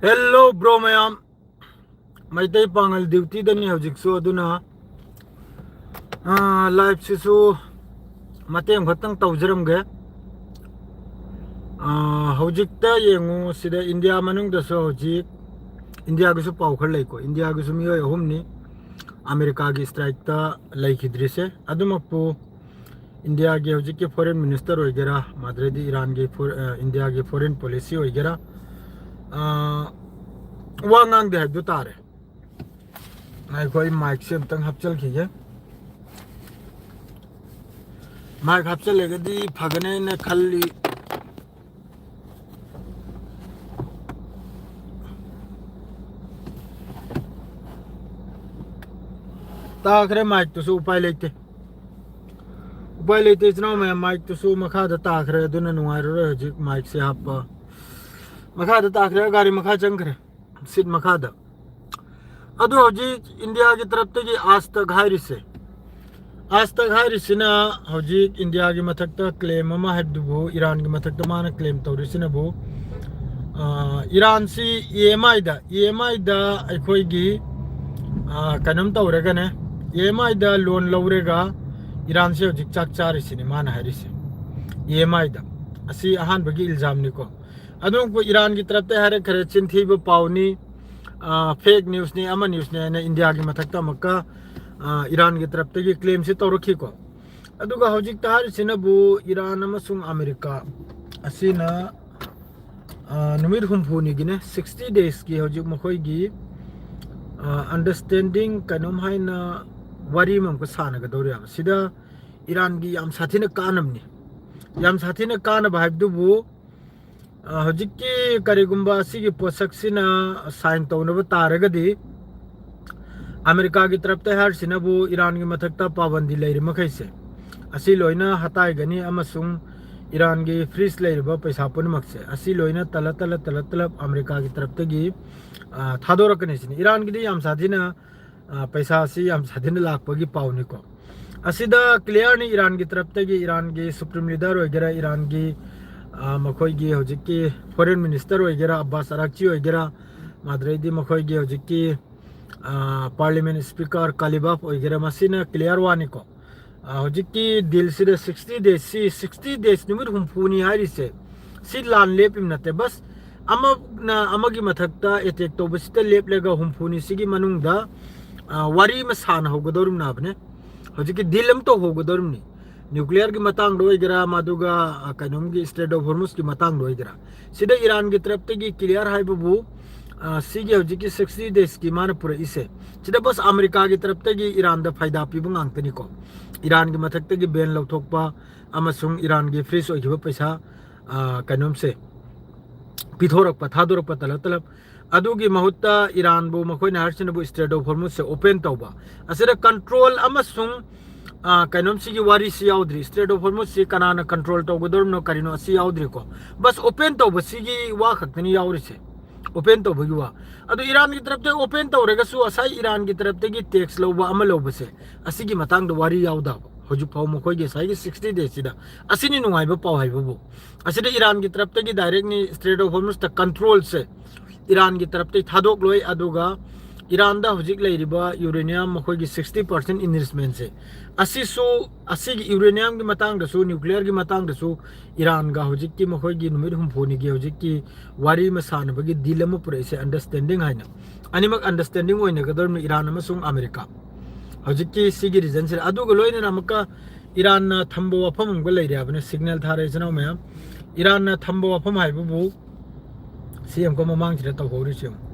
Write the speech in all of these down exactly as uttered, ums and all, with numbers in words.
Hello bro ꯃꯌꯥꯝ, ꯃꯩꯇꯩ ꯄꯥꯉꯜ duty ꯗꯅꯤ ꯍꯧꯖꯤꯛꯁꯨ, ꯑꯗꯨꯅ live ꯁꯤꯁꯨ ꯃꯇꯦꯛ ꯑꯃꯈꯛꯇꯪ ꯇꯧꯖꯔꯝꯒꯦ꯫ ꯍꯧꯖꯤꯛꯇ ꯌꯦꯡꯉꯨ, ꯁꯤꯗ ꯏꯟꯗꯤꯌꯥ ꯃꯅꯨꯡꯗꯁꯨ ꯍꯧꯖꯤꯛ ꯏꯟꯗꯤꯌꯥꯒꯤꯁꯨ ꯄꯥꯎ ꯈꯔ ꯂꯩꯀꯣ꯫ ꯏꯟꯗꯤꯌꯥꯒꯤꯁꯨ ꯃꯤꯑꯣꯏ ꯑꯍꯨꯝꯅꯤ ꯑꯃꯦꯔꯤꯀꯥꯒꯤ strike ꯇ ꯂꯩꯈꯤꯗ꯭ꯔꯤꯁꯦ꯫ ꯑꯗꯨꯃꯛꯄꯨ ꯏꯟꯗꯤꯌꯥꯒꯤ ꯍꯧꯖꯤꯛꯀꯤ foreign minister ꯑꯣꯏꯒꯦꯔꯥ, ꯃꯗ꯭ꯔꯗꯤ ꯏꯔꯥꯟꯒꯤ ꯐꯣꯔ-, ꯑ, ꯏꯟꯗꯤꯌꯥꯒꯤ foreign policy ꯑꯣꯏꯒꯦꯔꯥ, ꯑ, ꯋꯥ ꯉꯥꯡꯗꯦ ꯍꯥꯏꯕꯗꯨ ꯇꯥꯔꯦ꯫ ꯉꯥꯏꯈꯣ, ꯑꯩ mic ꯁꯦ ꯑꯝꯇꯪ ꯍꯥꯞꯆꯤꯟꯈꯤꯒꯦ꯫ Mic ꯍꯥꯞꯆꯤꯜꯂꯒꯗꯤ ꯐꯒꯅꯦꯅ ꯈꯜꯂꯤ꯫ ꯇꯥꯈ꯭ꯔꯦ, mic ꯇꯨꯁꯨ ꯎꯄꯥꯏ ꯂꯩꯇꯦ꯫ ꯎꯄꯥꯏ ꯂꯩꯇꯦ, ꯏꯆꯤꯟ ꯏꯅꯥꯎ ꯃꯌꯥꯝ, mic ꯇꯨꯁꯨ ꯃꯈꯥꯗ ꯇꯥꯈ꯭ꯔꯦ, ꯑꯗꯨꯅ ꯅꯨꯡꯉꯥꯏꯔꯔꯣꯏ ꯍꯧꯖꯤꯛ mic ꯁꯦ ꯍꯥꯞꯄ꯫ ꯃꯈꯥꯗ ꯇꯥꯈ꯭ꯔꯦ, ꯒꯥꯔꯤ ꯃꯈꯥ ꯆꯪꯈ꯭ꯔꯦ, seat ꯃꯈꯥꯗ꯫ ꯑꯗꯨ ꯍꯧꯖꯤꯛ ꯏꯟꯗꯤꯌꯥꯒꯤ ꯇꯔꯞꯇꯒꯤ ꯑꯥꯖ ꯇꯛ ꯍꯥꯏꯔꯤꯁꯦ, ꯑꯥꯖ ꯇꯛ ꯍꯥꯏꯔꯤꯁꯤꯅ ꯍꯧꯖꯤꯛ ꯏꯟꯗꯤꯌꯥꯒꯤ ꯃꯊꯛꯇ claim ꯑꯃ ꯍꯥꯏꯕꯗꯨꯕꯨ, ꯏꯔꯥꯟꯒꯤ ꯃꯊꯛꯇ ꯃꯥꯅ claim ꯇꯧꯔꯤꯁꯤꯅꯕꯨ, ꯑ, ꯏꯔꯥꯟꯁꯤ EMI ꯗ, EMI ꯗ ꯑꯩꯈꯣꯏꯒꯤ, ꯑ, ꯀꯩꯅꯣꯝ ꯇꯧꯔꯒꯅꯦ, EMI ꯗ loan ꯂꯧꯔꯒ ꯏꯔꯥꯟꯁꯦ ꯍꯧꯖꯤꯛ ꯆꯥꯛ ꯆꯥꯔꯤꯁꯤꯅꯤ ꯃꯥꯅ ꯍꯥꯏꯔꯤꯁꯦ, EMI ꯗ꯫ ꯑꯁꯤ ꯑꯍꯥꯟꯕꯒꯤ ꯏꯜꯖꯥꯝꯅꯤꯀꯣ꯫ ꯑꯗꯨꯝ ꯏꯔꯥꯟꯒꯤ ꯇꯔꯞꯇ ꯍꯥꯏꯔꯛꯈ꯭ꯔꯦ, ꯆꯤꯟꯊꯤꯕ ꯄꯥꯎꯅꯤ, ꯑ, fake news ꯅꯤ, ꯑꯃ news ꯅꯤ ꯍꯥꯏꯅ ꯏꯟꯗꯤꯌꯥꯒꯤ ꯃꯊꯛꯇ ꯑꯃꯨꯛꯀ, ꯑ, ꯏꯔꯥꯟꯒꯤ ꯇꯔꯞꯇꯒꯤ claim ꯁꯤ ꯇꯧꯔꯛꯈꯤꯀꯣ꯫ ꯑꯗꯨꯒ ꯍꯧꯖꯤꯛꯇ ꯍꯥꯏꯔꯤꯁꯤꯅꯕꯨ ꯏꯔꯥꯟ ꯑꯃꯁꯨꯡ ꯑꯃꯦꯔꯤꯀꯥ ꯑꯁꯤꯅ, ꯑ, ꯅꯨꯃꯤꯠ ꯍꯨꯝꯐꯨꯅꯤꯒꯤꯅꯦ, sixty days ꯀꯤ ꯍꯧꯖꯤꯛ ꯃꯈꯣꯏꯒꯤ, ꯑ, understanding ꯀꯩꯅꯣꯝ ꯍꯥꯏꯅ ꯋꯥꯔꯤ ꯑꯃ ꯑꯃꯨꯛꯀ ꯁꯥꯟꯅꯒꯗꯧꯔꯦꯕ꯫ ꯁꯤꯗ ꯏꯔꯥꯟꯒꯤ ꯌꯥꯝ ꯁꯥꯊꯤꯅ ꯀꯥꯟꯅꯕꯅꯤ꯫ ꯌꯥꯝ ꯁꯥꯊꯤꯅ ꯀꯥꯟꯅꯕ ꯍꯥꯏꯕꯗꯨꯕꯨ, ꯑ, ꯍꯧꯖꯤꯛꯀꯤ ꯀꯔꯤꯒꯨꯝꯕ ꯑꯁꯤꯒꯤ ꯄꯣꯠꯁꯛꯁꯤꯅ sign ꯇꯧꯅꯕ ꯇꯥꯔꯒꯗꯤ, ꯑꯃꯦꯔꯤꯀꯥꯒꯤ ꯇꯔꯞꯇ ꯍꯥꯏꯔꯤꯁꯤꯅꯕꯨ ꯏꯔꯥꯟꯒꯤ ꯃꯊꯛꯇ ꯄꯥꯕꯟꯗꯤ ꯂꯩꯔꯤ ꯃꯈꯩꯁꯦ ꯑꯁꯤ ꯂꯣꯏꯅ ꯍꯇꯥꯏꯒꯅꯤ ꯑꯃꯁꯨꯡ ꯏꯔꯥꯟꯒꯤ freeze ꯂꯩꯔꯤꯕ ꯄꯩꯁꯥ ꯄꯨꯝꯅꯃꯛꯁꯦ ꯑꯁꯤ ꯂꯣꯏꯅ ꯇꯂꯞ ꯇꯂꯞ ꯇꯂꯞ ꯇꯂꯞ ꯑꯃꯦꯔꯤꯀꯥꯒꯤ ꯇꯔꯞꯇꯒꯤ, ꯑ, ꯊꯥꯗꯣꯔꯛꯀꯅꯤ ꯁꯤꯅꯤ꯫ ꯏꯔꯥꯟꯒꯤꯗꯤ ꯌꯥꯝ ꯁꯥꯊꯤꯅ, ꯑ, ꯄꯩꯁꯥꯁꯤ ꯌꯥꯝ ꯁꯥꯊꯤꯅ ꯂꯥꯛꯄꯒꯤ ꯄꯥꯎꯅꯤꯀꯣ꯫ ꯑꯁꯤꯗ clear ꯅꯤ, ꯏꯔꯥꯟꯒꯤ ꯇꯔꯞꯇꯒꯤ, ꯏꯔꯥꯟꯒꯤ supreme leader ꯑꯣꯏꯒꯦꯔꯥ, ꯏꯔꯥꯟꯒꯤ, ꯃꯈꯣꯏꯒꯤ ꯍꯧꯖꯤꯛꯀꯤ ꯐꯣꯔꯦꯟ ꯃꯤꯅꯤꯁꯇꯔ ꯑꯣꯏꯒꯦꯔꯥ, ꯑꯕꯥꯁ ꯑꯔꯥꯛꯆꯤ ꯑꯣꯏꯒꯦꯔꯥ, ꯃꯗꯨꯗꯩꯗꯤ ꯃꯈꯣꯏꯒꯤ ꯍꯧꯖꯤꯛꯀꯤ ꯄꯥꯔꯂꯤꯌꯥꯃꯦꯟ ꯁ꯭ꯄꯤꯀꯔ ꯀꯥꯂꯤꯕꯥꯐ ꯑꯣꯏꯒꯦꯔꯥ, ꯃꯁꯤꯅ ꯀ꯭ꯂꯤꯌꯥꯔ ꯋꯥꯅꯤꯀꯣ꯫ ꯍꯧꯖꯤꯛꯀꯤ ꯗꯤꯜꯁꯤꯗ ꯁꯤꯛꯁꯇꯤ ꯗꯦꯖ, ꯁꯤ ꯁꯤꯛꯁꯇꯤ ꯗꯦꯖ, ꯅꯨꯃꯤꯠ ꯍꯨꯝꯐꯨꯅꯤ ꯍꯥꯏꯔꯤꯁꯦ, ꯁꯤ ꯂꯥꯟ ꯂꯦꯞꯄꯤꯕ ꯅꯠꯇꯦ꯫ ꯕꯁ ꯑꯃꯅ ꯑꯃꯒꯤ ꯃꯊꯛꯇ ꯑꯦꯇꯦꯛ ꯇꯧꯕꯁꯤꯗ ꯂꯦꯞꯂꯒ ꯍꯨꯝꯐꯨꯅꯤ ꯁꯤꯒꯤ ꯃꯅꯨꯡꯗ ꯋꯥꯔꯤ ꯑꯃ ꯁꯥꯟꯅꯍꯧꯒꯗꯧꯔꯤꯕꯅꯦ꯫ ꯍꯧꯖꯤꯛꯀꯤ ꯗꯤꯜ ꯑꯃ ꯇꯧꯍꯧꯒꯗꯧꯔꯤꯕꯅꯤ꯫ ꯅ꯭ꯌꯨꯀ꯭ꯂꯤꯌꯔꯒꯤ ꯃꯇꯥꯡꯗ ꯑꯣꯏꯒꯦꯔꯥ, ꯃꯗꯨꯒ ꯀꯩꯅꯣꯝꯒꯤ ꯁ꯭ꯇ꯭ꯔꯦꯠ ꯑꯣꯐ ꯍꯣꯔꯃꯨꯁꯀꯤ ꯃꯇꯥꯡꯗ ꯑꯣꯏꯒꯦꯔꯥ, ꯁꯤꯗ ꯏꯔꯥꯟꯒꯤ ꯇꯔꯞꯇꯒꯤ ꯀ꯭ꯂꯤꯌꯥꯔ ꯍꯥꯏꯕꯕꯨ ꯁꯤꯒꯤ ꯍꯧꯖꯤꯛꯀꯤ ꯁꯤꯛꯁꯇꯤ ꯗꯦꯖꯀꯤ ꯃꯥꯅ ꯄꯨꯔꯛꯏꯁꯦ, ꯁꯤꯗ ꯕꯁ ꯑꯃꯦꯔꯤꯀꯥꯒꯤ ꯇꯔꯞꯇꯒꯤ ꯏꯔꯥꯟꯗ ꯐꯥꯏꯗꯥ ꯄꯤꯕ ꯉꯥꯛꯇꯅꯤꯀꯣ꯫ ꯏꯔꯥꯟꯒꯤ ꯃꯊꯛꯇꯒꯤ ꯕꯦꯟ ꯂꯧꯊꯣꯛꯄ ꯑꯃꯁꯨꯡ ꯏꯔꯥꯟꯒꯤ ꯐ꯭ꯔꯤꯖ ꯑꯣꯏꯈꯤꯕ ꯄꯩꯁꯥ ꯀꯩꯅꯣꯝꯁꯦ ꯄꯤꯊꯣꯔꯛꯄ, ꯊꯥꯗꯣꯔꯛꯄ ꯇꯂꯞ ꯇꯂꯞ꯫ ꯑꯗꯨꯒꯤ ꯃꯍꯨꯠꯇ ꯏꯔꯥꯟꯕꯨ ꯃꯈꯣꯏꯅ ꯍꯥꯏꯔꯤꯁꯤꯅꯕꯨ ꯁ꯭ꯇ꯭ꯔꯦꯠ ꯑꯣꯐ ꯍꯣꯔꯃꯨꯁꯁꯦ ꯑꯣꯄꯦꯟ ꯇꯧꯕ꯫ ꯑꯁꯤꯗ ꯀꯟꯇ꯭ꯔꯣꯜ ꯑꯃꯁꯨꯡ ꯀꯩꯅꯣꯝꯁꯤꯒꯤ ꯋꯥꯔꯤꯁꯤ ꯌꯥꯎꯗ꯭ꯔꯤ꯫ ꯁ꯭ꯇ꯭ꯔꯦꯠ ꯑꯣꯐ ꯍꯣꯔꯃꯨꯁꯁꯤ ꯀꯅꯥꯅ ꯀꯟꯇ꯭ꯔꯣꯜ ꯇꯧꯒꯗꯧꯔꯤꯕꯅꯣ, ꯀꯔꯤꯅꯣ, ꯑꯁꯤ ꯌꯥꯎꯗ꯭ꯔꯤꯀꯣ꯫ ꯕꯁ ꯑꯣꯄꯦꯟ ꯇꯧꯕꯁꯤꯒꯤ ꯋꯥ ꯈꯛꯇꯅꯤ ꯌꯥꯎꯔꯤꯁꯦ, ꯑꯣꯄꯦꯟ ꯇꯧꯕꯒꯤ ꯋꯥ꯫ ꯑꯗꯨ ꯏꯔꯥꯟꯒꯤ ꯇꯔꯞꯇ ꯑꯣꯄꯦꯟ ꯇꯧꯔꯒꯁꯨ ꯉꯁꯥꯏ ꯏꯔꯥꯟꯒꯤ ꯇꯔꯞꯇꯒꯤ ꯇꯦꯛꯁ ꯂꯧꯕ ꯑꯃ ꯂꯧꯕꯁꯦ, ꯑꯁꯤꯒꯤ ꯃꯇꯥꯡꯗ ꯋꯥꯔꯤ ꯌꯥꯎꯗꯕ꯫ ꯍꯧꯖꯤꯛ ꯐꯥꯎ ꯃꯈꯣꯏꯒꯤ ꯉꯁꯥꯏꯒꯤ ꯁꯤꯛꯁꯇꯤ ꯗꯦꯖꯁꯤꯗ꯫ ꯑꯁꯤꯅꯤ ꯅꯨꯡꯉꯥꯏꯕ ꯄꯥꯎ ꯍꯥꯏꯕꯕꯨ꯫ ꯑꯁꯤꯗ ꯏꯔꯥꯟꯒꯤ ꯇꯔꯞꯇꯒꯤ ꯗꯥꯏꯔꯦꯛꯅꯤ ꯁ꯭ꯇ꯭ꯔꯦꯠ ꯑꯣꯐ ꯍꯣꯔꯃꯨꯁꯇ ꯀꯟꯇ꯭ꯔꯣꯜꯁꯦ ꯏꯔꯥꯟꯒꯤ ꯇꯔꯞꯇꯒꯤ ꯊꯥꯗꯣꯛꯂꯣꯏ꯫ ꯑꯗꯨꯒ ꯏꯔꯥꯟꯗ ꯍꯧꯖꯤꯛ ꯂꯩꯔꯤꯕ ꯌꯨꯔꯦꯅꯤꯌꯝ ꯃꯈꯣꯏꯒꯤ ꯁꯤꯛꯁꯇꯤ ꯄꯥꯔꯁꯦꯟ ꯏꯟꯔꯤꯆꯃꯦꯟꯁꯦ, ꯑꯁꯤꯁꯨ, ꯑꯁꯤꯒꯤ ꯌꯨꯔꯦꯅꯤꯌꯝꯒꯤ ꯃꯇꯥꯡꯗꯁꯨ, ꯅ꯭ꯌꯨꯀ꯭ꯂꯤꯌꯔꯒꯤ ꯃꯇꯥꯡꯗꯁꯨ ꯏꯔꯥꯟꯒ ꯍꯧꯖꯤꯛꯀꯤ ꯃꯈꯣꯏꯒꯤ ꯅꯨꯃꯤꯠ ꯍꯨꯝꯐꯨꯅꯤꯒꯤ ꯍꯧꯖꯤꯛꯀꯤ ꯋꯥꯔꯤ ꯑꯃ ꯁꯥꯟꯅꯕꯒꯤ ꯗꯤꯜ ꯑꯃ ꯄꯨꯔꯛꯏꯁꯦ, ꯑꯟꯗꯔꯁ꯭ꯇꯦꯟꯗꯤꯡ ꯍꯥꯏꯅ꯫ ꯑꯅꯤꯃꯛ ꯑꯟꯗꯔꯁ꯭ꯇꯦꯟꯗꯤꯡ ꯑꯣꯏꯅꯒꯗꯧꯔꯤꯕꯅꯤ, ꯏꯔꯥꯟ ꯑꯃꯁꯨꯡ ꯑꯃꯦꯔꯤꯀꯥ꯫ ꯍꯧꯖꯤꯛꯀꯤ ꯁꯤꯒꯤ ꯔꯤꯖꯟꯁꯤꯗ꯫ ꯑꯗꯨꯒ ꯂꯣꯏꯅꯅ ꯑꯃꯨꯛꯀ ꯏꯔꯥꯟꯅ ꯊꯝꯕ ꯋꯥꯐꯝ ꯑꯃꯒ ꯂꯩꯔꯦ ꯍꯥꯏꯕꯅ, ꯁꯤꯒꯅꯦꯜ ꯊꯥꯔꯛꯏ ꯏꯆꯤꯟ ꯏꯅꯥꯎ ꯃꯌꯥꯝ꯫ ꯏꯔꯥꯟꯅ ꯊꯝꯕ ꯋꯥꯐꯝ ꯍꯥꯏꯕꯕꯨ ꯁꯤ ꯑꯃꯨꯛꯀ ꯃꯃꯥꯡꯁꯤꯗ ꯇꯧꯍꯧꯔꯤꯁꯤ ꯌꯦꯡꯉꯨ꯫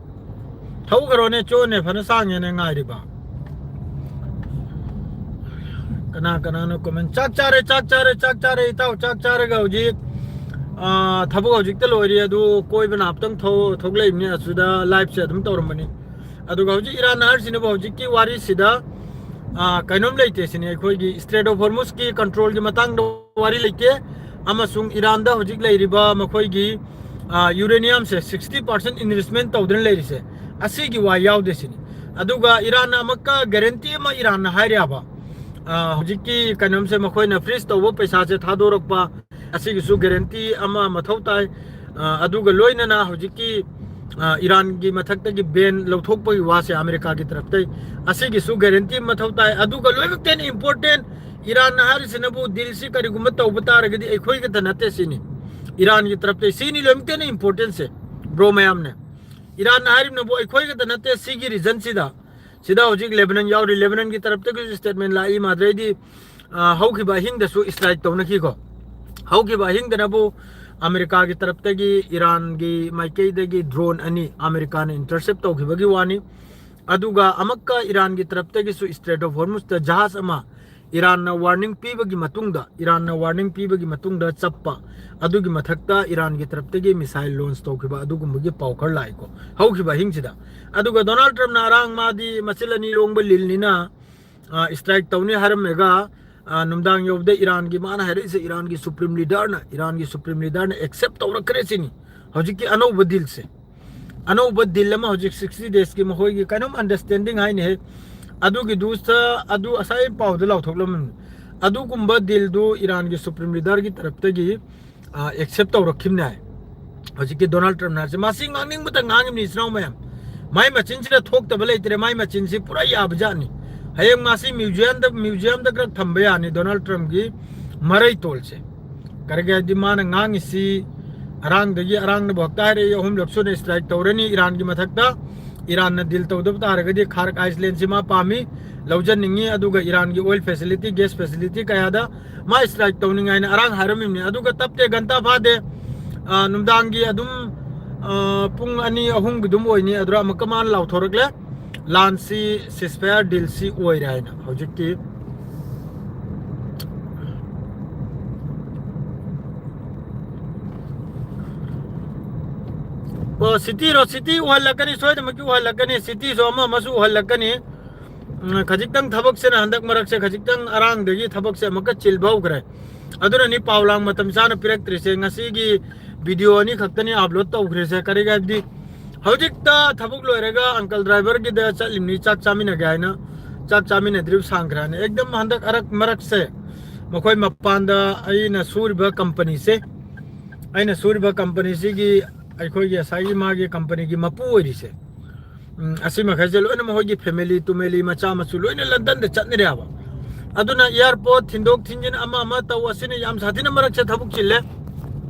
ꯊꯧꯈ꯭ꯔꯣꯅꯦ, ꯆꯣꯅꯦ, ꯐꯅ ꯁꯥꯡꯉꯦꯅꯦ ꯉꯥꯏꯔꯤꯕ꯫ ꯀꯅꯥ ꯀꯅꯥꯅꯣ ꯀꯣꯃꯦꯟ, "ꯆꯥꯛ ꯆꯥꯔꯦ, ꯆꯥꯛ ꯆꯥꯔꯦ, ꯆꯥꯛ ꯆꯥꯔꯦ, ꯏꯇꯥꯎ, ꯆꯥꯛ ꯆꯥꯔꯒ ꯍꯧꯖꯤꯛ, ꯑꯥ, ꯊꯕꯛ ꯍꯧꯖꯤꯛꯇ ꯂꯣꯏꯔꯤ, ꯑꯗꯨ ꯀꯣꯏꯕꯅ ꯍꯥꯞꯇꯪ ꯊꯣꯛ-, ꯊꯣꯛꯂꯛꯏꯕꯅꯤ, ꯑꯁꯤꯗ ꯂꯥꯏꯐꯁꯦ ꯑꯗꯨꯝ ꯇꯧꯔꯝꯕꯅꯤ"꯫ ꯑꯗꯨꯒ ꯍꯧꯖꯤꯛ ꯏꯔꯥꯟ ꯍꯥꯏꯔꯤꯁꯤꯅꯕꯨ ꯍꯧꯖꯤꯛꯀꯤ ꯋꯥꯔꯤꯁꯤꯗ, ꯑꯥ, ꯀꯩꯅꯣꯝ ꯂꯩꯇꯦ ꯁꯤꯅꯤ, ꯑꯩꯈꯣꯏꯒꯤ ꯁ꯭ꯇ꯭ꯔꯦꯠ ꯑꯣꯐ ꯍꯣꯔꯃꯨꯁꯀꯤ ꯀꯟꯇ꯭ꯔꯣꯜꯒꯤ ꯃꯇꯥꯡꯗ ꯋꯥꯔꯤ ꯂꯩꯇꯦ, ꯑꯃꯁꯨꯡ ꯏꯔꯥꯟꯗ ꯍꯧꯖꯤꯛ ꯂꯩꯔꯤꯕ ꯃꯈꯣꯏꯒꯤ, ꯑꯥ, ꯌꯨꯔꯦꯅꯤꯌꯝꯁꯦ ꯁꯤꯛꯁꯇꯤ ꯄꯥꯔꯁꯦꯟ ꯏꯟꯔꯤꯆꯃꯦꯟ ꯇꯧꯗꯨꯅ ꯂꯩꯔꯤꯁꯦ, ꯑꯁꯤꯒꯤ ꯋꯥ ꯌꯥꯎꯗꯦ ꯁꯤꯅꯤ꯫ ꯑꯗꯨꯒ ꯏꯔꯥꯟꯅ ꯑꯃꯨꯛꯀ ꯒꯦꯔꯦꯟꯇꯤ ꯑꯃ ꯏꯔꯥꯟꯅ ꯍꯥꯏꯔꯦꯕ, ꯑꯥ, ꯍꯧꯖꯤꯛꯀꯤ ꯀꯩꯅꯣꯝꯁꯦ ꯃꯈꯣꯏꯅ ꯐ꯭ꯔꯤꯖ ꯇꯧꯕ ꯄꯩꯁꯥꯁꯦ ꯊꯥꯗꯣꯔꯛꯄ, ꯑꯁꯤꯒꯤꯁꯨ ꯒꯦꯔꯦꯟꯇꯤ ꯑꯃ ꯃꯊꯧ ꯇꯥꯏ꯫ ꯑ, ꯑꯗꯨꯒ ꯂꯣꯏꯅꯅ ꯍꯧꯖꯤꯛꯀꯤ, ꯑ, ꯏꯔꯥꯟꯒꯤ ꯃꯊꯛꯇꯒꯤ ꯕꯦꯟ ꯂꯧꯊꯣꯛꯄꯒꯤ ꯋꯥꯁꯦ ꯑꯃꯦꯔꯤꯀꯥꯒꯤ ꯇꯔꯞꯇꯩ ꯑꯁꯤꯒꯤꯁꯨ ꯒꯦꯔꯦꯟꯇꯤ ꯑꯃ ꯃꯊꯧ ꯇꯥꯏ꯫ ꯑꯗꯨꯒ ꯂꯣꯏꯅꯃꯛꯇ ꯍꯦꯟꯅ ꯏꯝꯄꯣꯔꯇꯦꯟ, ꯏꯔꯥꯟꯅ ꯍꯥꯏꯔꯤꯁꯤꯅꯕꯨ ꯗꯤꯜꯁꯤ ꯀꯔꯤꯒꯨꯝꯕ ꯇꯧꯕ ꯇꯥꯔꯒꯗꯤ ꯑꯩꯈꯣꯏ ꯈꯛꯇ ꯅꯠꯇꯦ ꯁꯤꯅꯤ, ꯏꯔꯥꯟꯒꯤ ꯇꯔꯞꯇꯩ꯫ ꯁꯤꯅꯤ ꯂꯣꯏꯅꯃꯛꯇ ꯍꯦꯟꯅ ꯏꯝꯄꯣꯔꯇꯦꯟꯁꯦ, ꯕ꯭ꯔꯣ ꯃꯌꯥꯝꯅ꯫ ꯏꯔꯥꯟꯅ ꯍꯥꯏꯔꯤꯕꯅꯕꯨ ꯑꯩꯈꯣꯏ ꯈꯛꯇ ꯅꯠꯇꯦ ꯁꯤꯒꯤ ꯔꯤꯖꯟꯁꯤꯗ꯫ ꯁꯤꯗ ꯍꯧꯖꯤꯛ ꯂꯦꯕꯅꯟ ꯌꯥꯎꯔꯤ꯫ ꯂꯦꯕꯅꯟꯒꯤ ꯇꯔꯞꯇꯒꯤꯁꯨ ꯁ꯭ꯇꯦꯠꯃꯦꯟ ꯂꯥꯛꯏ꯫ ꯃꯥꯗ꯭ꯔꯩꯗꯤ, ꯑ, ꯍꯧꯈꯤꯕ ꯑꯍꯤꯡꯗꯁꯨ ꯏꯁꯇ꯭ꯔꯥꯏꯛ ꯇꯧꯅꯈꯤꯀꯣ꯫ ꯍꯧꯈꯤꯕ ꯑꯍꯤꯡꯗꯅꯕꯨ ꯑꯃꯦꯔꯤꯀꯥꯒꯤ ꯇꯔꯞꯇꯒꯤ ꯏꯔꯥꯟꯒꯤ ꯃꯥꯏꯀꯩꯗꯒꯤ ꯗ꯭ꯔꯣꯟ ꯑꯅꯤ ꯑꯃꯦꯔꯤꯀꯥꯅ ꯏꯟꯇꯔꯁꯦꯞ ꯇꯧꯈꯤꯕꯒꯤ ꯋꯥꯅꯤ꯫ ꯑꯗꯨꯒ ꯑꯃꯛꯀ ꯏꯔꯥꯟꯒꯤ ꯇꯔꯞꯇꯒꯤꯁꯨ ꯏꯁꯇ꯭ꯔꯦꯠ ꯑꯣꯐ ꯍꯣꯔꯃꯨꯁꯇ ꯖꯍꯥꯖ ꯑꯃ ꯏꯔꯥꯟꯅ ꯋꯥꯔꯅꯤꯡ ꯄꯤꯕꯒꯤ ꯃꯇꯨꯡꯗ, ꯏꯔꯥꯟꯅ ꯋꯥꯔꯅꯤꯡ ꯄꯤꯕꯒꯤ ꯃꯇꯨꯡꯗ ꯆꯞꯄ, ꯑꯗꯨꯒꯤ ꯃꯊꯛꯇ ꯏꯔꯥꯟꯒꯤ ꯇꯔꯞꯇꯒꯤ ꯃꯤꯁꯥꯏꯜ ꯂꯣꯟꯁ ꯇꯧꯈꯤꯕ ꯑꯗꯨꯒꯨꯝꯕꯒꯤ ꯄꯥꯎ ꯈꯔ ꯂꯥꯛꯏꯀꯣ ꯍꯧꯈꯤꯕ ꯑꯍꯤꯡꯁꯤꯗ꯫ ꯑꯗꯨꯒ ꯗꯣꯅꯥꯜꯗ ꯇ꯭ꯔꯝꯞꯅ ꯑꯔꯥꯡ ꯃꯥꯗꯤ ꯃꯆꯤꯜ ꯑꯅꯤ ꯂꯣꯡꯕ ꯂꯤꯜꯅꯤꯅ, ꯑ, ꯏꯁꯇ꯭ꯔꯥꯏꯛ ꯇꯧꯅꯤ ꯍꯥꯏꯔꯝꯃꯒ, ꯑ, ꯅꯨꯡꯗꯥꯡ ꯌꯧꯕꯗ ꯏꯔꯥꯟꯒꯤ, ꯃꯥꯅ ꯍꯥꯏꯔꯛꯏꯁꯦ, ꯏꯔꯥꯟꯒꯤ ꯁꯨꯄ꯭ꯔꯤꯝ ꯂꯤꯗꯔꯅ, ꯏꯔꯥꯟꯒꯤ ꯁꯨꯄ꯭ꯔꯤꯝ ꯂꯤꯗꯔꯅ ꯑꯦꯛꯁꯦꯞ ꯇꯧꯔꯛꯈ꯭ꯔꯦ ꯁꯤꯅꯤ ꯍꯧꯖꯤꯛꯀꯤ ꯑꯅꯧꯕ ꯗꯤꯜꯁꯦ꯫ ꯑꯅꯧꯕ ꯗꯤꯜ ꯑꯃ ꯍꯧꯖꯤꯛ ꯁꯤꯛꯁꯇꯤ ꯗꯦꯖꯀꯤ ꯃꯈꯣꯏꯒꯤ ꯀꯩꯅꯣꯝ ꯑꯟꯗꯔꯁꯇꯦꯟꯗꯤꯡ ꯍꯥꯏꯅꯦꯍꯦ꯫ ꯑꯗꯨꯒꯤꯗꯨꯁꯨ ꯑꯗꯨ ꯉꯁꯥꯏ ꯄꯥꯎꯗ ꯂꯥꯎꯊꯣꯛꯂꯝꯃꯤ꯫ ꯑꯗꯨꯒꯨꯝꯕ ꯗꯤꯜꯗꯨ ꯏꯔꯥꯟꯒꯤ ꯁꯨꯄ꯭ꯔꯤꯝ ꯂꯤꯗꯔꯒꯤ ꯇꯔꯞꯇꯒꯤ, ꯑ, ꯑꯦꯛꯁꯦꯞ ꯇꯧꯔꯛꯈꯤꯕꯅꯦ ꯍꯥꯏ꯫ ꯍꯧꯖꯤꯛꯀꯤ ꯗꯣꯅꯥꯜꯗ ꯇ꯭ꯔꯝꯞꯅ ꯍꯥꯏꯔꯤꯁꯦ, ꯃꯁꯤ ꯉꯥꯡꯅꯤꯡꯕꯇ ꯉꯥꯡꯉꯤꯕꯅꯤ, ꯏꯆꯤꯟ ꯏꯅꯥꯎ ꯃꯌꯥꯝ꯫ ꯃꯥꯏ ꯃꯆꯤꯟꯁꯤꯗ ꯊꯣꯛꯇꯕ ꯂꯩꯇ꯭ꯔꯦ꯫ ꯃꯥꯏ ꯃꯆꯤꯟꯁꯤ ꯄꯨꯔꯥ ꯌꯥꯕꯖꯥꯠꯅꯤ꯫ ꯍꯌꯦꯡ ꯃꯥꯁꯤ ꯃ꯭ꯌꯨꯖꯤꯌꯝꯗ, ꯃ꯭ꯌꯨꯖꯤꯌꯝꯗ ꯈꯔ ꯊꯝꯕ ꯌꯥꯅꯤ, ꯗꯣꯅꯥꯜꯗ ꯇ꯭ꯔꯝꯞꯀꯤ ꯃꯔꯩꯇꯣꯜꯁꯦ꯫ ꯀꯔꯤꯒꯤ ꯍꯥꯏꯗꯤ ꯃꯥꯅ ꯉꯥꯡꯉꯤꯁꯤ ꯑꯔꯥꯡꯗꯒꯤ ꯑꯔꯥꯡꯅꯕꯨ ꯍꯛꯇ ꯍꯥꯏꯔꯛꯏ, ꯑꯍꯨꯝꯂꯛ ꯁꯨꯅ ꯏꯁꯇ꯭ꯔꯥꯏꯛ ꯇꯧꯔꯅꯤ ꯏꯔꯥꯟꯒꯤ ꯃꯊꯛꯇ꯫ ꯏꯔꯥꯟꯅ ꯗꯤꯜ ꯇꯧꯗꯕ ꯇꯥꯔꯒꯗꯤ ꯈꯥꯔꯛ ꯑꯥꯏꯁꯂꯦꯟꯁꯤ ꯃꯥ ꯄꯥꯝꯃꯤ, ꯂꯧꯖꯅꯤꯡꯉꯤ, ꯑꯗꯨꯒ ꯏꯔꯥꯟꯒꯤ ꯑꯣꯏꯜ ꯐꯦꯁꯤꯂꯤꯇꯤ, ꯒꯦꯁ ꯐꯦꯁꯤꯂꯤꯇꯤ ꯀꯌꯥꯗ ꯃꯥ ꯏꯁꯇ꯭ꯔꯥꯏꯛ ꯇꯧꯅꯤꯡꯉꯥꯏꯅ ꯑꯔꯥꯡ ꯍꯥꯏꯔꯝꯃꯤꯕꯅꯤ꯫ ꯑꯗꯨꯒ ꯇꯞꯇꯦ, ꯘꯟꯇꯥ ꯐꯥꯗꯦ, ꯑ, ꯅꯨꯡꯗꯥꯡꯒꯤ ꯑꯗꯨꯝ, ꯑ, ꯄꯨꯡ ꯑꯅꯤ ꯑꯍꯨꯝꯒꯤ ꯑꯗꯨꯝ ꯑꯣꯏꯅꯤ꯫ ꯑꯗꯨꯗ ꯑꯃꯨꯛꯀ ꯃꯥꯅ ꯂꯥꯎꯊꯣꯔꯛꯂꯦ, ꯂꯥꯟꯁꯤ ꯁꯤꯁꯐꯥꯌꯔ ꯗꯤꯜꯁꯤ ꯑꯣꯏꯔꯦ ꯍꯥꯏꯅ꯫ ꯍꯧꯖꯤꯛꯇꯤ ꯑꯣ, ꯁꯤꯇꯤꯔꯣ? ꯁꯤꯇꯤ ꯎꯍꯜꯂꯛꯀꯅꯤ, ꯁꯣꯏꯗꯅꯃꯛꯀꯤ ꯎꯍꯜꯂꯛꯀꯅꯤ꯫ ꯁꯤꯇꯤꯁꯨ ꯑꯃ ꯑꯃꯁꯨ ꯎꯍꯜꯂꯛꯀꯅꯤ꯫ ꯎꯝ, ꯈꯖꯤꯛꯇꯪ ꯊꯕꯛꯁꯤꯅ ꯍꯟꯗꯛ ꯃꯔꯛꯁꯦ ꯈꯖꯤꯛꯇꯪ ꯑꯔꯥꯡꯗꯒꯤ ꯊꯕꯛꯁꯦ ꯑꯃꯨꯛꯀ ꯆꯤꯜꯕ ꯍꯧꯈ꯭ꯔꯦ꯫ ꯑꯗꯨꯅꯅꯤ ꯄꯥꯎ ꯂꯥꯡ ꯃꯇꯝ ꯆꯥꯅ ꯄꯤꯔꯛꯇ꯭ꯔꯤꯁꯦ꯫ ꯉꯁꯤꯒꯤ ꯚꯤꯗꯤꯑꯣ ꯑꯅꯤ ꯈꯛꯇꯅꯤ ꯑꯞꯂꯣꯗ ꯇꯧꯈ꯭ꯔꯤꯁꯦ꯫ ꯀꯔꯤꯒꯤ ꯍꯥꯏꯕꯗꯤ ꯍꯧꯖꯤꯛꯇ ꯊꯕꯛ ꯂꯣꯏꯔꯒ ꯑꯪꯀꯜ ꯗ꯭ꯔꯥꯏꯚꯔꯒꯤꯗ ꯆꯠꯂꯤꯕꯅꯤ, ꯆꯥꯛ ꯆꯥꯃꯤꯟꯅꯒꯦ ꯍꯥꯏꯅ꯫ ꯆꯥꯛ ꯆꯥꯃꯤꯟꯅꯗ꯭ꯔꯤꯕ ꯁꯥꯡꯈ꯭ꯔꯦ ꯍꯥꯏꯅ꯫ ꯑꯦꯛꯗꯝ ꯍꯟꯗꯛ ꯑꯔꯛ ꯃꯔꯛꯁꯦ ꯃꯈꯣꯏ ꯃꯄꯥꯟꯗ ꯑꯩꯅ ꯁꯨꯔꯤꯕ ꯀꯝꯄꯅꯤꯁꯦ, ꯑꯩꯅ ꯁꯨꯔꯤꯕ ꯀꯝꯄꯅꯤꯁꯤꯒꯤ, ꯑꯩꯈꯣꯏꯒꯤ ꯉꯁꯥꯏꯒꯤ ꯃꯥꯒꯤ ꯀꯝꯄꯅꯤꯒꯤ ꯃꯄꯨ ꯑꯣꯏꯔꯤꯁꯦ, ꯎꯝ, ꯑꯁꯤ ꯃꯈꯩꯁꯦ ꯂꯣꯏꯅ ꯃꯈꯣꯏꯒꯤ ꯐꯦꯃꯤꯂꯤ ꯇꯨꯃꯦꯂꯤ ꯃꯆꯥ ꯃꯁꯨ ꯂꯣꯏꯅ ꯂꯟꯗꯟꯗ ꯆꯠꯅꯔꯦꯕ꯫ ꯑꯗꯨꯅ ꯑꯦꯌꯥꯔꯄꯣꯔꯠ ꯊꯤꯟꯗꯣꯛ ꯊꯤꯟꯖꯤꯟ ꯑꯃ ꯑꯃ ꯇꯧ, ꯑꯁꯤꯅ ꯌꯥꯝ ꯁꯥꯊꯤꯅ ꯃꯔꯛꯁꯦ ꯊꯕꯛ ꯆꯤꯜꯂꯦ꯫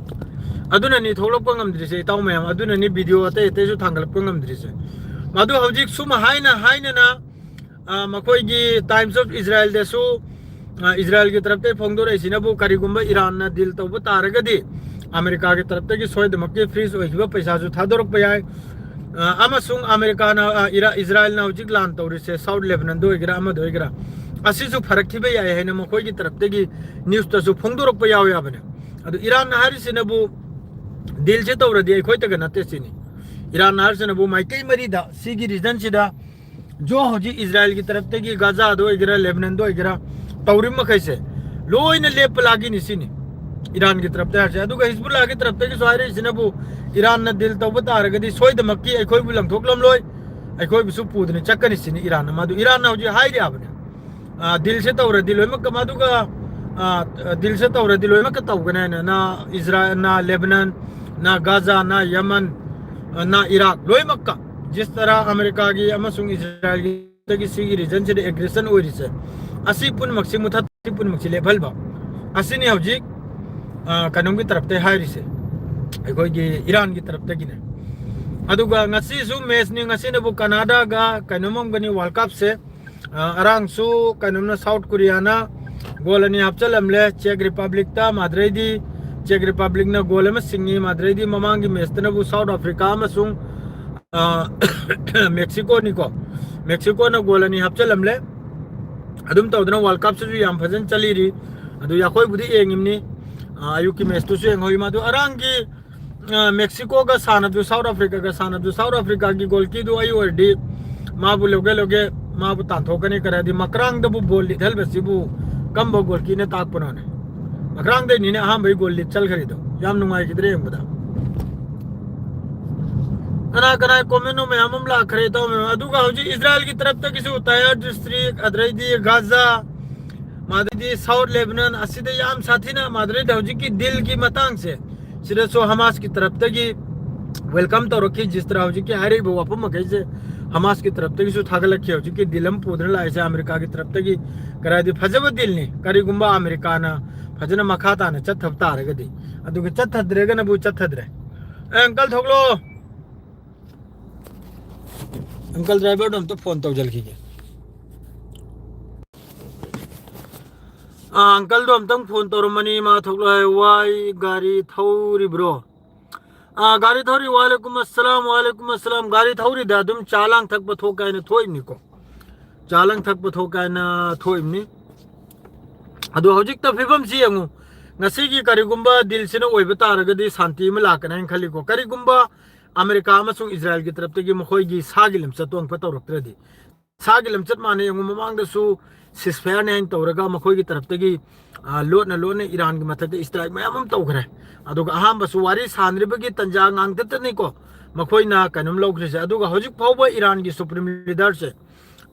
ꯑꯗꯨꯅꯅꯤ ꯊꯣꯛꯂꯛꯄ ꯉꯝꯗ꯭ꯔꯤꯁꯦ, ꯏꯇꯥꯎ ꯃꯌꯥꯝ꯫ ꯑꯗꯨꯅꯅꯤ ꯚꯤꯗꯤꯑꯣ ꯑꯇꯩ ꯑꯇꯩꯁꯨ ꯊꯥꯡꯒꯠꯂꯛꯄ ꯉꯝꯗ꯭ꯔꯤꯁꯦ꯫ ꯃꯗꯨ ꯍꯧꯖꯤꯛ ꯁꯨꯝ ꯍꯥꯏꯅ ꯍꯥꯏꯅꯅ, ꯑ, ꯃꯈꯣꯏꯒꯤ ꯇꯥꯏꯝꯁ ꯑꯣꯐ ꯏꯁꯔꯥꯌꯦꯜꯗꯁꯨ, ꯑ, ꯏꯁꯔꯥꯌꯦꯜꯒꯤ ꯇꯔꯞꯇꯒꯤ ꯐꯣꯡꯗꯣꯔꯛꯏꯁꯤꯅꯕꯨ ꯀꯔꯤꯒꯨꯝꯕ ꯏꯔꯥꯟꯅ ꯗꯤꯜ ꯇꯧꯕ ꯇꯥꯔꯒꯗꯤ ꯑꯃꯦꯔꯤꯀꯥꯒꯤ ꯇꯔꯞꯇꯒꯤ ꯁꯣꯏꯗꯃꯛꯀꯤ ꯐ꯭ꯔꯤꯖ ꯑꯣꯏꯈꯤꯕ ꯄꯩꯁꯥꯁꯨ ꯊꯥꯗꯣꯔꯛꯄ ꯌꯥꯏ꯫ ꯑ, ꯑꯃꯁꯨꯡ ꯑꯃꯦꯔꯤꯀꯥꯅ, ꯑ, ꯏꯔꯥ-, ꯏꯁꯔꯥꯌꯦꯜꯅ ꯍꯧꯖꯤꯛ ꯂꯥꯟ ꯇꯧꯔꯤꯁꯦ ꯁꯥꯎꯠ ꯂꯦꯕꯅꯟꯗ ꯑꯣꯏꯒꯦꯔꯥ ꯑꯃꯗ ꯑꯣꯏꯒꯦꯔꯥ, ꯑꯁꯤꯁꯨ ꯐꯔꯛꯈꯤꯕ ꯌꯥꯏ ꯍꯥꯏꯅ ꯃꯈꯣꯏꯒꯤ ꯇꯔꯞꯇꯒꯤ ꯅ꯭ꯌꯨꯁꯇꯁꯨ ꯐꯣꯡꯗꯣꯔꯛꯄ ꯌꯥꯎ ꯌꯥꯕꯅꯦ꯫ ꯑꯗꯨ ꯏꯔꯥꯟꯅ ꯍꯥꯏꯔꯤꯁꯤꯅꯕꯨ ꯗꯤꯜꯁꯦ ꯇꯧꯔꯗꯤ ꯑꯩꯈꯣꯏꯇꯒ ꯅꯠꯇꯦ ꯁꯤꯅꯤ꯫ ꯏꯔꯥꯟꯅ ꯍꯥꯏꯔꯤꯁꯤꯅꯕꯨ ꯃꯥꯏꯀꯩ ꯃꯔꯤꯗ ꯁꯤꯒꯤ ꯔꯤꯖꯟꯁꯤꯗ ꯖꯣ ꯍꯧꯖꯤꯛ ꯏꯁꯔꯥꯌꯦꯜꯒꯤ ꯇꯔꯞꯇꯒꯤ ꯒꯥꯖꯥꯗ ꯑꯣꯏꯒꯦꯔꯥ ꯂꯦꯕꯅꯟꯗ ꯑꯣꯏꯒꯦꯔꯥ ꯇꯧꯔꯤꯕ ꯃꯈꯩꯁꯦ ꯂꯣꯏꯅ ꯂꯦꯞꯄ ꯂꯥꯒꯤꯅꯤ ꯁꯤꯅꯤ ꯏꯔꯥꯟꯒꯤ ꯇꯔꯞꯇ ꯍꯥꯏꯔꯤꯁꯦ꯫ ꯑꯗꯨꯒ ꯍꯤꯖꯕꯨꯜꯂꯥꯒꯤ ꯇꯔꯞꯇꯒꯤꯁꯨ ꯍꯥꯏꯔꯛꯏꯁꯤꯅꯕꯨ ꯏꯔꯥꯟꯅ ꯗꯤꯜ ꯇꯧꯕ ꯇꯥꯔꯒꯗꯤ ꯁꯣꯏꯗꯃꯛꯀꯤ ꯑꯩꯈꯣꯏꯕꯨ ꯂꯪꯊꯣꯛꯂꯝꯂꯣꯏ, ꯑꯩꯈꯣꯏꯕꯨꯁꯨ ꯄꯨꯗꯅ ꯆꯠꯀꯅꯤ ꯁꯤꯅꯤ ꯏꯔꯥꯟꯅ꯫ ꯃꯗꯨ ꯏꯔꯥꯟꯅ ꯍꯧꯖꯤꯛ ꯍꯥꯏꯔꯤꯕꯅꯦ꯫ ꯑ, ꯗꯤꯜꯁꯦ ꯇꯧꯔꯗꯤ ꯂꯣꯏꯅꯃꯛ, ꯃꯗꯨꯒ, ꯑ, ꯗꯤꯜꯁꯦ ꯇꯧꯔꯗꯤ ꯂꯣꯏꯅꯃꯛꯀ ꯇꯧꯒꯅꯤ ꯍꯥꯏꯅ, ꯅ ꯏꯁꯔꯥ-, ꯅ ꯂꯦꯕꯅꯟ, ꯅ ꯒꯥꯖꯥ, ꯅ ꯌꯃꯟ, ꯑ, ꯅ ꯏꯔꯥꯛ, ꯂꯣꯏꯅꯃꯛꯀ ꯖꯤꯁ ꯇꯔꯥ ꯑꯃꯦꯔꯤꯀꯥꯒꯤ ꯑꯃꯁꯨꯡ ꯏꯁꯔꯥꯌꯦꯜꯒꯤ ꯁꯤꯒꯤ ꯔꯤꯖꯟꯁꯤꯗ ꯑꯦꯒ꯭ꯔꯦꯁꯟ ꯑꯣꯏꯔꯤꯁꯦ, ꯑꯁꯤ ꯄꯨꯝꯅꯃꯛꯁꯤ ꯃꯨꯊꯠ-, ꯑꯁꯤ ꯄꯨꯝꯅꯃꯛꯁꯤ ꯂꯦꯞꯍꯟꯕ, ꯑꯁꯤꯅꯤ ꯍꯧꯖꯤꯛ, ꯑ, ꯀꯩꯅꯣꯝꯒꯤ ꯇꯔꯞꯇ ꯍꯥꯏꯔꯤꯁꯦ, ꯑꯩꯈꯣꯏꯒꯤ ꯏꯔꯥꯟꯒꯤ ꯇꯔꯞꯇꯒꯤꯅꯦ꯫ ꯑꯗꯨꯒ ꯉꯁꯤꯁꯨ ꯃꯦꯠꯁꯅꯤ, ꯉꯁꯤꯅꯕꯨ ꯀꯅꯥꯗꯥꯒ ꯀꯩꯅꯣꯝ ꯑꯃꯒꯅꯤ ꯋꯥꯔꯜ ꯀꯞꯁꯦ꯫ ꯑ, ꯑꯔꯥꯡꯁꯨ ꯀꯩꯅꯣꯝꯅ ꯁꯥꯎꯠ ꯀꯣꯔꯤꯌꯥꯅ ꯒꯣꯜ ꯑꯅꯤ ꯍꯥꯞꯆꯜꯂꯝꯂꯦ ꯆꯦꯛ ꯔꯤꯄꯕ꯭ꯂꯤꯛꯇ, ꯃꯥꯗ꯭ꯔꯩꯗꯤ ꯆꯦꯛ ꯔꯤꯄꯕ꯭ꯂꯤꯛꯅ ꯒꯣꯜ ꯑꯃ ꯁꯤꯡꯉꯤ꯫ ꯃꯥꯗ꯭ꯔꯩꯗꯤ ꯃꯃꯥꯡꯒꯤ ꯃꯦꯠꯁꯇꯅꯕꯨ ꯁꯥꯎꯠ ꯑꯐ꯭ꯔꯤꯀꯥ ꯑꯃꯁꯨꯡ, ꯑ, ꯃꯦꯛꯁꯤꯀꯣꯅꯤꯀꯣ, ꯃꯦꯛꯁꯤꯀꯣꯅ ꯒꯣꯜ ꯑꯅꯤ ꯍꯥꯞꯆꯜꯂꯝꯂꯦ꯫ ꯑꯗꯨꯝ ꯇꯧꯗꯅ ꯋꯥꯔꯜ ꯀꯞꯁꯤꯁꯨ ꯌꯥꯝ ꯐꯖꯅ ꯆꯠꯂꯤꯔꯤ꯫ ꯑꯗꯨ ꯑꯩꯈꯣꯏꯕꯨꯗꯤ ꯌꯦꯡꯉꯤꯕꯅꯤ, ꯑ, ꯑꯌꯨꯛꯀꯤ ꯃꯦꯠꯁꯇꯨꯁꯨ ꯌꯦꯡꯍꯧꯏ꯫ ꯃꯗꯨ ꯑꯔꯥꯡꯒꯤ ꯑ, ꯃꯦꯛꯁꯤꯀꯣꯒ ꯁꯥꯟꯅꯕꯗꯨ, ꯁꯥꯎꯠ ꯑꯐ꯭ꯔꯤꯀꯥꯒ ꯁꯥꯟꯅꯕꯗꯨ, ꯁꯥꯎꯠ ꯑꯐ꯭ꯔꯤꯀꯥꯒꯤ ꯒꯣꯜꯀꯤꯗꯨ ꯑꯩ ꯑꯣꯏꯔꯗꯤ ꯃꯥꯕꯨ ꯂꯧꯒꯦ ꯂꯧꯒꯦ, ꯃꯥꯕꯨ ꯇꯥꯟꯊꯣꯛꯀꯅꯤ꯫ ꯀꯔꯤ ꯍꯥꯏꯗꯤ ꯃꯀ꯭ꯔꯥꯡꯗꯕꯨ ꯕꯣꯜ ꯂꯤꯠꯍꯜꯕꯁꯤꯕꯨ ꯀꯝꯕ ꯒꯣꯜꯀꯤꯅ ꯇꯥꯛꯄꯅꯣꯅꯦ? ꯃꯀ꯭ꯔꯥꯡꯗꯩꯅꯤꯅꯦ ꯑꯍꯥꯟꯕꯒꯤ ꯒꯣꯜ ꯂꯤꯠ ꯆꯜꯈ꯭ꯔꯤꯗꯣ꯫ ꯌꯥꯝ ꯅꯨꯡꯉꯥꯏꯈꯤꯗ꯭ꯔꯦ ꯌꯦꯡꯕꯗ꯫ ꯀꯅꯥ ꯀꯅꯥ ꯀꯣꯃꯦꯟꯅꯣ ꯃꯌꯥꯝ ꯑꯃ ꯂꯥꯛꯈ꯭ꯔꯦ ꯏꯇꯥꯎ ꯃꯌꯥꯝ꯫ ꯑꯗꯨꯒ ꯍꯧꯖꯤꯛ ꯏꯁꯔꯥꯌꯦꯜꯒꯤ ꯇꯔꯞꯇꯒꯤꯁꯨ ꯇꯥꯌꯔ ꯗꯤꯁꯇ꯭ꯔꯤꯛ, ꯑꯗꯩꯗꯤ ꯒꯥꯖꯥ, ꯃꯥꯗꯩꯗꯤ ꯁꯥꯎꯠ ꯂꯦꯕꯅꯟ ꯑꯁꯤꯗ ꯌꯥꯝ ꯁꯥꯊꯤꯅ ꯃꯥꯗꯩꯗ ꯍꯧꯖꯤꯛꯀꯤ ꯗꯤꯜꯒꯤ ꯃꯇꯥꯡꯁꯦ, ꯁꯤꯗꯁꯨ ꯍꯃꯥꯁꯀꯤ ꯇꯔꯞꯇꯒꯤ ꯋꯦꯜꯀꯝ ꯇꯧꯔꯛꯈꯤ꯫ ꯖꯤꯁꯇꯔ ꯍꯧꯖꯤꯛꯀꯤ ꯍꯥꯏꯔꯛꯏꯕ ꯋꯥꯐꯝ ꯃꯈꯩꯁꯦ ꯍꯃꯥꯁꯀꯤ ꯇꯔꯞꯇꯒꯤꯁꯨ ꯊꯥꯒꯠꯂꯛꯈꯤ꯫ ꯍꯧꯖꯤꯛꯀꯤ ꯗꯤꯜ ꯑꯃ ꯄꯨꯗꯨꯅ ꯂꯥꯛꯏꯁꯦ ꯑꯃꯦꯔꯤꯀꯥꯒꯤ ꯇꯔꯞꯇꯒꯤ, ꯀꯔꯥꯏꯗꯤ ꯐꯖꯕ ꯗꯤꯜꯅꯤ꯫ ꯀꯔꯤꯒꯨꯝꯕ ꯑꯃꯦꯔꯤꯀꯥꯅ ꯐꯖꯅ ꯃꯈꯥ ꯇꯥꯅ ꯆꯠꯊꯕ ꯇꯥꯔꯒꯗꯤ, ꯑꯗꯨꯒ ꯆꯠꯊꯗ꯭ꯔꯒꯅꯕꯨ ꯆꯠꯊꯗ꯭ꯔꯦ꯫ ꯑꯦ, ꯑꯪꯀꯜ ꯊꯣꯛꯂꯛꯑꯣ꯫ ꯑꯪꯀꯜ ꯗ꯭ꯔꯥꯏꯚꯔꯗꯣ ꯑꯝꯇ ꯐꯣꯟ ꯇꯧꯖꯔꯛꯈꯤꯒꯦ꯫ ꯑꯥ, ꯑꯪꯀꯜꯗꯣ ꯑꯝꯇꯪ ꯐꯣꯟ ꯇꯧꯔꯝꯕꯅꯤ, ꯃꯥ ꯊꯣꯛꯂꯛꯑꯦ꯫ ꯋꯥꯏ, ꯒꯥꯔꯤ ꯊꯧꯔꯤꯕ꯭ꯔꯣ? ꯑꯥ, ꯒꯥꯔꯤ ꯊꯧꯔꯤ꯫ ꯋꯥꯂꯦꯀꯨꯝ ꯑꯁꯂꯥꯝ, ꯋꯥꯂꯦꯀꯨꯝ ꯑꯁꯂꯥꯝ꯫ ꯒꯥꯔꯤ ꯊꯧꯔꯤꯗ ꯑꯗꯨꯝ ꯆꯥ ꯂꯥꯡ ꯊꯛꯄ ꯊꯣꯛ ꯀꯥꯏꯅ ꯊꯣꯛꯏꯕꯅꯤꯀꯣ꯫ ꯆꯥ ꯂꯥꯡ ꯊꯛꯄ ꯊꯣꯛ ꯀꯥꯏꯅ ꯊꯣꯛꯏꯕꯅꯤ꯫ ꯑꯗꯣ ꯍꯧꯖꯤꯛꯇ ꯐꯤꯕꯝꯁꯤ ꯌꯦꯡꯉꯨ꯫ ꯉꯁꯤꯒꯤ ꯀꯔꯤꯒꯨꯝꯕ ꯗꯤꯜꯁꯤꯅ ꯑꯣꯏꯕ ꯇꯥꯔꯒꯗꯤ ꯁꯥꯟꯇꯤ ꯑꯃ ꯂꯥꯛꯀꯅꯤ ꯍꯥꯏꯅ ꯈꯜꯂꯤꯀꯣ꯫ ꯀꯔꯤꯒꯨꯝꯕ ꯑꯃꯦꯔꯤꯀꯥ ꯑꯃꯁꯨꯡ ꯏꯖꯔꯥꯌꯦꯜꯒꯤ ꯇꯔꯞꯇꯒꯤ ꯃꯈꯣꯏꯒꯤ ꯁꯥꯒꯤ ꯂꯝꯆꯠꯇꯣ ꯑꯃꯨꯛꯀ ꯇꯧꯔꯛꯇ꯭ꯔꯗꯤ, ꯁꯥꯒꯤ ꯂꯝꯆꯠ ꯃꯥꯟꯅ ꯌꯦꯡꯉꯨ, ꯃꯃꯥꯡꯗꯁꯨ ceasefire ꯅꯦ ꯍꯥꯏꯅ ꯇꯧꯔꯒ ꯃꯈꯣꯏꯒꯤ ꯇꯔꯞꯇꯒꯤ, ꯑ, ꯂꯣꯠꯅ ꯂꯣꯠꯅ ꯏꯔꯥꯟꯒꯤ ꯃꯊꯛꯇ strike ꯃꯌꯥꯝ ꯑꯃ ꯇꯧꯈ꯭ꯔꯦ꯫ ꯑꯗꯨꯒ ꯑꯍꯥꯟꯕꯁꯨ ꯋꯥꯔꯤ ꯁꯥꯅꯔꯤꯕꯒꯤ ꯇꯟꯖꯥ ꯉꯥꯛꯇꯅꯤꯀꯣ ꯃꯈꯣꯏꯅ ꯀꯩꯅꯣꯝ ꯂꯧꯈ꯭ꯔꯤꯁꯦ꯫ ꯑꯗꯨꯒ ꯍꯧꯖꯤꯛ ꯐꯥꯎꯕ ꯏꯔꯥꯟꯒꯤ supreme leader ꯁꯦ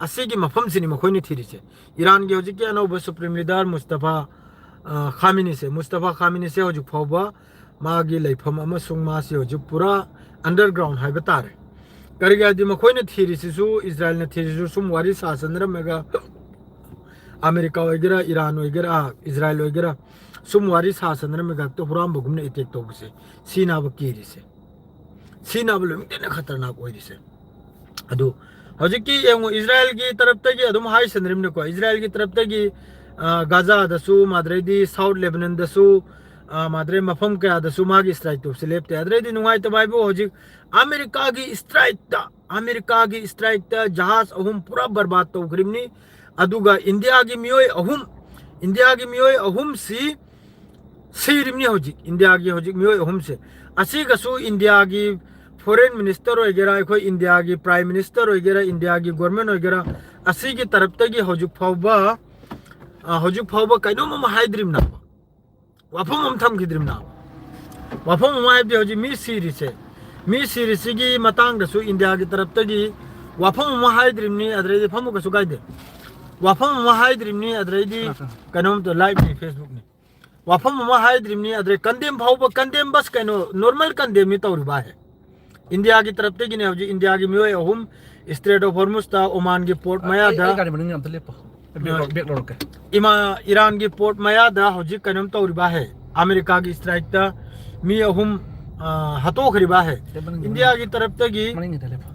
ꯑꯁꯤꯒꯤ ꯃꯐꯝꯁꯤꯅꯤ ꯃꯈꯣꯏꯅ ꯊꯤꯔꯤꯁꯦ꯫ ꯏꯔꯥꯟꯒꯤ ꯍꯧꯖꯤꯛꯀꯤ ꯑꯅꯧꯕ supreme leader ꯃꯨꯁꯇꯐꯥ, ꯑ, ꯈꯥꯃꯤꯅꯤꯁꯦ, ꯃꯨꯁꯇꯐꯥ ꯈꯥꯃꯤꯅꯤꯁꯦ ꯍꯧꯖꯤꯛ ꯐꯥꯎꯕ ꯃꯥꯒꯤ ꯂꯩꯐꯝ ꯑꯃꯁꯨꯡ ꯃꯥꯁꯤ ꯍꯧꯖꯤꯛ ꯄꯨꯔꯥ underground ꯍꯥꯏꯕ ꯇꯥꯔꯦ꯫ ꯀꯔꯤꯒꯤ ꯍꯥꯏꯗꯤ ꯃꯈꯣꯏꯅ ꯊꯤꯔꯤꯁꯤꯁꯨ, ꯏꯖꯔꯥꯌꯦꯜꯅ ꯊꯤꯔꯤꯁꯤꯁꯨ ꯁꯨꯝ ꯋꯥꯔꯤ ꯁꯥꯁꯟꯅꯔꯝꯃꯒ ꯑꯃꯦꯔꯤꯀꯥ ꯑꯣꯏꯒꯦꯔꯥ, ꯏꯔꯥꯟ ꯑꯣꯏꯒꯦꯔꯥ, ꯏꯖꯔꯥꯌꯦꯜ ꯑꯣꯏꯒꯦꯔꯥ, ꯁꯨꯝ ꯋꯥꯔꯤ ꯁꯥꯁꯟꯅꯔꯝꯃꯒ ꯍꯦꯛꯇ ꯍꯨꯔꯥꯟꯕꯒꯨꯝꯅ attack ꯇꯧꯕꯁꯦ, ꯁꯤꯅꯕ ꯀꯤꯔꯤꯁꯦ꯫ ꯁꯤꯅꯕ ꯂꯣꯏꯅ ꯈꯇꯔꯅꯥꯛ ꯑꯣꯏꯔꯤꯁꯦ꯫ ꯑꯗꯨ ꯍꯧꯖꯤꯛꯀꯤ ꯌꯦꯡꯉꯨ, ꯏꯖꯔꯥꯌꯦꯜꯒꯤ ꯇꯔꯞꯇꯒꯤ ꯑꯗꯨꯝ ꯍꯥꯏꯁꯟꯅꯔꯤꯕꯅꯤꯀꯣ, ꯏꯖꯔꯥꯌꯦꯜꯒꯤ ꯇꯔꯞꯇꯒꯤ, ꯑ, ꯒꯥꯖꯥꯗꯁꯨ, ꯃꯥꯗ꯭ꯔꯩꯗꯤ ꯁꯥꯎꯠ ꯂꯦꯕꯅꯟꯗꯁꯨ, ꯑ, ꯃꯥꯗ꯭ꯔꯩ ꯃꯐꯝ ꯀꯌꯥꯗꯁꯨ ꯃꯥꯒꯤ strike ꯇꯧꯕꯁꯦ ꯂꯦꯞꯇꯦ꯫ ꯑꯗꯨꯗꯩꯗꯤ ꯅꯨꯡꯉꯥꯏꯇꯕ ꯍꯥꯏꯕꯨ ꯍꯧꯖꯤꯛ ꯑꯃꯦꯔꯤꯀꯥꯒꯤ strike ꯇ, ꯑꯃꯦꯔꯤꯀꯥꯒꯤ strike ꯇ ꯖꯍꯥꯖ ꯑꯍꯨꯝ ꯄꯨꯔꯥ ꯕꯔꯕꯥꯗ ꯇꯧꯈ꯭ꯔꯤꯕꯅꯤ꯫ ꯑꯗꯨꯒ ꯏꯟꯗꯤꯌꯥꯒꯤ ꯃꯤꯑꯣꯏ ꯑꯍꯨꯝ, ꯏꯟꯗꯤꯌꯥꯒꯤ ꯃꯤꯑꯣꯏ ꯑꯍꯨꯝꯁꯤ ꯁꯤꯔꯤꯕꯅꯤ ꯍꯧꯖꯤꯛ, ꯏꯟꯗꯤꯌꯥꯒꯤ ꯍꯧꯖꯤꯛ ꯃꯤꯑꯣꯏ ꯑꯍꯨꯝꯁꯦ꯫ ꯑꯁꯤꯒꯁꯨ ꯏꯟꯗꯤꯌꯥꯒꯤ foreign minister ꯑꯣꯏꯒꯦꯔꯥ, ꯑꯩꯈꯣꯏ ꯏꯟꯗꯤꯌꯥꯒꯤ prime minister ꯑꯣꯏꯒꯦꯔꯥ, ꯏꯟꯗꯤꯌꯥꯒꯤ government ꯑꯣꯏꯒꯦꯔꯥ, ꯑꯁꯤꯒꯤ ꯇꯔꯞꯇꯒꯤ ꯍꯧꯖꯤꯛ ꯐꯥꯎꯕ, ꯑ, ꯍꯧꯖꯤꯛ ꯐꯥꯎꯕ ꯀꯩꯅꯣꯝ ꯑꯃ ꯍꯥꯏꯗ꯭ꯔꯤꯕꯅꯦꯕ, ꯋꯥꯐꯝ ꯑꯃ ꯊꯝꯈꯤꯗ꯭ꯔꯤꯕꯅꯦꯕ꯫ ꯋꯥꯐꯝ ꯑꯃ ꯍꯥꯏꯕꯗꯤ ꯍꯧꯖꯤꯛ ꯃꯤ ꯁꯤꯔꯤꯁꯦ, ꯃꯤ ꯁꯤꯔꯤꯁꯤꯒꯤ ꯃꯇꯥꯡꯗꯁꯨ ꯏꯟꯗꯤꯌꯥꯒꯤ ꯇꯔꯞꯇꯒꯤ ꯋꯥꯐꯝ ꯑꯃ ꯍꯥꯏꯗ꯭ꯔꯤꯕꯅꯤ꯫ ꯑꯗꯨꯗꯩꯗꯤ ꯐꯝꯃꯨ, ꯀꯩꯁꯨ ꯀꯥꯏꯗꯦ꯫ ꯋꯥꯐꯝ ꯑꯃ ꯍꯥꯏꯗ꯭ꯔꯤꯕꯅꯤ, ꯑꯗꯨꯗꯩꯗꯤ ꯀꯅꯥ, ꯀꯅꯥ? ꯀꯩꯅꯣꯝꯇ, live ꯅꯤ, Facebook ꯅꯤ꯫ ꯋꯥꯐꯝ ꯑꯃ ꯍꯥꯏꯗ꯭ꯔꯤꯕꯅꯤ, ꯑꯗꯨꯗꯩ condemn ꯐꯥꯎꯕ, condemn ꯕꯁ ꯀꯩꯅꯣ, normal condemn ꯅꯤ ꯇꯧꯔꯤꯕ ꯍꯥꯏ꯫ ꯏꯟꯗꯤꯌꯥꯒꯤ ꯇꯔꯞꯇꯒꯤꯅꯦ ꯍꯧꯖꯤꯛ ꯏꯟꯗꯤꯌꯥꯒꯤ ꯃꯤꯑꯣꯏ ꯑꯍꯨꯝ Strait of Hormuz ꯇ, ꯑꯣꯃꯥꯟꯒꯤ port ꯑꯩ, ꯃꯌꯥꯗ꯫ ꯑꯩ ꯒꯥꯔꯤ ꯃꯅꯨꯡꯗ ꯑꯝꯇ ꯂꯦꯞꯄꯣ꯫ ꯑꯩ bag ꯑ, ꯂꯧ-, bag ꯂꯧꯔꯛꯀꯦ꯫ ꯏꯃꯥ, ꯏꯔꯥꯟꯒꯤ port ꯃꯌꯥꯗ ꯍꯧꯖꯤꯛ ꯀꯩꯅꯣꯝ ꯇꯧꯔꯤꯕ ꯍꯦ꯫ ꯑꯃꯦꯔꯤꯀꯥꯒꯤ strike ꯇ ꯃꯤ ꯑꯍꯨꯝ, ꯑ, ꯍꯥꯠꯇꯣꯛꯈ꯭ꯔꯤꯕ ꯍꯦ꯫ ꯂꯦꯞꯄ ꯅꯪꯒꯤ ꯏꯟꯗꯤꯌꯥꯒꯤ ꯃꯅꯤꯡ-, ꯇꯔꯞꯇꯒꯤ꯫ ꯃꯅꯤꯡꯒꯤꯗ ꯂꯦꯞꯄꯣ꯫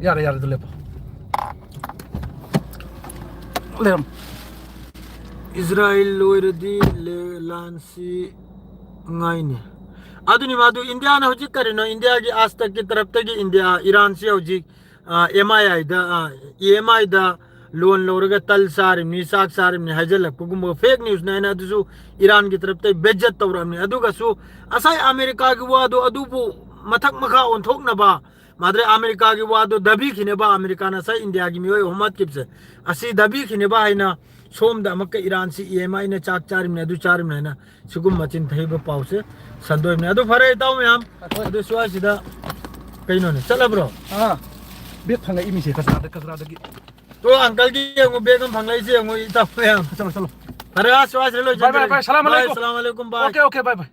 ꯌꯥꯔꯦ, ꯌꯥꯔꯦ, ꯑꯗꯨ ꯂꯦꯞꯄꯣ꯫ ꯂꯩꯔꯝ꯫ ꯏꯖꯔꯥꯏꯜ ꯂꯣꯏꯔꯗꯤ ꯂꯦ-, ꯂꯥꯟꯁꯤ ꯉꯥꯏꯅꯤ꯫ ꯑꯗꯨꯅꯤ ꯃꯥꯗꯨ ꯏꯟꯗꯤꯌꯥꯅ ꯍꯧꯖꯤꯛ ꯀꯔꯤꯅꯣ, ꯏꯟꯗꯤꯌꯥꯒꯤ ꯑꯥꯖ ꯇꯛꯀꯤ ꯇꯔꯞꯇꯒꯤ ꯏꯟꯗꯤꯌꯥ, ꯏꯔꯥꯟꯁꯤ ꯍꯧꯖꯤꯛ, ꯑ, M I I ꯗ, ꯑ, E M I the loan ꯂꯧꯔꯒ ꯇꯜ ꯆꯥꯔꯤꯕꯅꯤ, ꯆꯥꯛ ꯆꯥꯔꯤꯕꯅꯤ ꯍꯥꯏꯖꯜꯂꯛꯄꯒꯨꯝꯕ fake news ꯅꯦ ꯍꯥꯏꯅ ꯑꯗꯨꯁꯨ ꯏꯔꯥꯟꯒꯤ ꯇꯔꯞꯇ ꯕꯦꯖꯠ ꯇꯧꯔꯛꯑꯕꯅꯤ꯫ ꯑꯗꯨꯒꯁꯨ ꯉꯁꯥꯏ ꯑꯃꯦꯔꯤꯀꯥꯒꯤ ꯋꯥꯗꯣ ꯑꯗꯨꯕꯨ ꯃꯊꯛ ꯃꯈꯥ ꯑꯣꯟꯊꯣꯛꯅꯕ, ꯃꯥꯗ꯭ꯔꯦ ꯑꯃꯦꯔꯤꯀꯥꯒꯤ ꯋꯥꯗꯣ ꯗꯥꯕꯤꯈꯤꯅꯦꯕ, ꯑꯃꯦꯔꯤꯀꯥꯅ ꯉꯁꯥꯏ ꯏꯟꯗꯤꯌꯥꯒꯤ ꯃꯤꯑꯣꯏ ꯑꯍꯨꯝ ꯍꯥꯠꯈꯤꯕꯁꯦ, ꯑꯁꯤ ꯗꯥꯕꯤꯈꯤꯅꯦꯕ ꯍꯥꯏꯅ ꯁꯣꯝꯗ ꯑꯃꯨꯛꯀ ꯏꯔꯥꯟꯁꯤ E M I ꯅ ꯆꯥꯛ ꯆꯥꯔꯤꯕꯅꯤ, ꯑꯗꯨ ꯆꯥꯔꯤꯕꯅꯤ ꯍꯥꯏꯅ ꯁꯤꯒꯨꯝꯕ ꯆꯤꯟ ꯊꯩꯕ ꯄꯥꯎꯁꯦ ꯁꯟꯗꯣꯛꯏꯕꯅꯤ꯫ ꯑꯗꯨ ꯐꯔꯦ ꯏꯇꯥꯎ ꯃꯌꯥꯝ, ꯑꯩꯈꯣꯏ ꯑꯗꯨ ꯁ꯭ꯋꯥꯏꯁꯤꯗ ꯀꯩꯅꯣꯅꯦ, ꯆꯠꯂꯕ꯭ꯔꯣ? ꯑꯥ, bag ꯐꯪꯉꯛꯏ ꯃꯤꯁꯦ ꯀꯆꯔꯥꯗ-, ꯀꯆꯔꯥꯗꯒꯤ꯫ ꯇꯣ, uncle ꯒꯤ ꯌꯦꯡꯉꯨ, bag ꯑꯃ ꯐꯪꯂꯛꯏꯁꯦ ꯌꯦꯡꯉꯨ, ꯏꯇꯥꯎ ꯃꯌꯥꯝ꯫ ꯆꯠꯂꯣ, ꯆꯠꯂꯣ꯫ ꯐꯔꯦ, ꯑꯥ, ꯁ꯭ꯋꯥꯏꯁꯤꯗ ꯂꯣꯏꯁꯤꯟꯖꯔꯒꯦ꯫ Bye, bye, bye, ꯁꯂꯥꯝ ꯕꯥꯏ, ꯑꯂꯩꯀꯨꯝ꯫ ꯁꯂꯥꯝ ꯑꯂꯩꯀꯨꯝ, ꯕꯥꯏ꯫ Okay, okay, bye, bye꯫